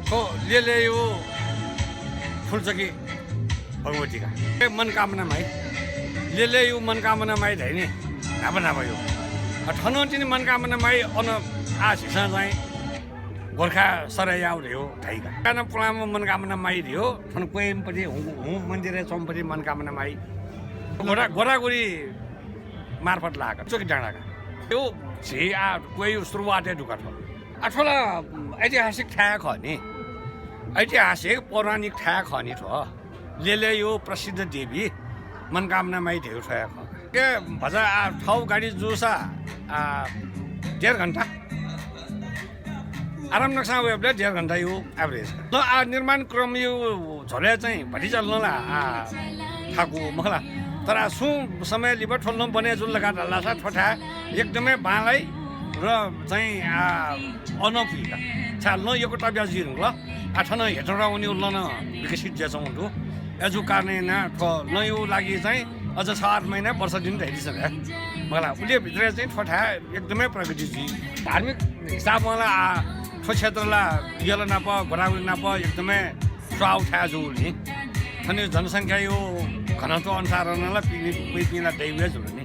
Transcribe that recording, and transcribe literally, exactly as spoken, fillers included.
थ्व ल्यलय्‌यु फुलचकी भगवती का। ए, मनकामना माइ। ल्यलय्‌यु मनकामना माइ धाइ नि, न्हापा न्हापा यु। अ, थनं तिनि मनकामना माइ, अन आः झीसं चाहिँ गोर्खा सरय्‌याउ धयो धाइ का। कान पुलांम्ह मनकामना माइ धयो, थन क्वय्‌म्हपट्टि हुँ, हुँ मन्दिरय् च्वंम्हपट्टि मनकामना माइ। गोरा, गोरागुरी मार्फत लाक, चोकि डाँडा का। यो झी आः क्वय्‌यु सुरुवातय् दुका थ्व। आ, थ्व ला, उम्, ऐतिहासिक थाय् खः नि। ऐतिहासिक पौराणिक थाय् खः नि थ्व। ल्यलय्‌यु प्रसिद्ध देवी मनकामना माइ धयो थ्व हे खः। के भचा, आ, थौ गाडी जूसा, आ, डेढ घण्टा। आराम नकसां वयेबलय् डेढ घण्टायु average। ल, आ, निर्माण क्रमयु झ्वलय् चाहिँ भतिचा लं ला, आ, थाकु मखु ला। तर आ, सुं समय लिपा थ्व लं बने जुल धकाः धाःसा थ्व थाय् एकदमै बांलाइ र चाहिँ, आ, अनपुइका। छाय् लं यक्व तब्या जुइ धुंकल। आ, थन हेटौँडा वनेगु लं नं विकसित जुयाच्वंगु दु। अय्‌जूगु कारणं यानाः थ्व लँयु लागि चाहिँ अझ छ आठ महिना वर्ष दिन धयादिसँ हे। मखु ला, उलि भित्र चाहिँ थ्व थाय् एकदमै प्रगति जुइ। धार्मिक हिसाबं ला आ, थ्व क्षेत्र ला यल नाप, गोदावरी नाप एकदमै स्वाउ थाय् जूगुलिं थनयु जनसंख्यायु घनत्व अनुसारं नं ला पिने, पिने ला दइगु हे जुल।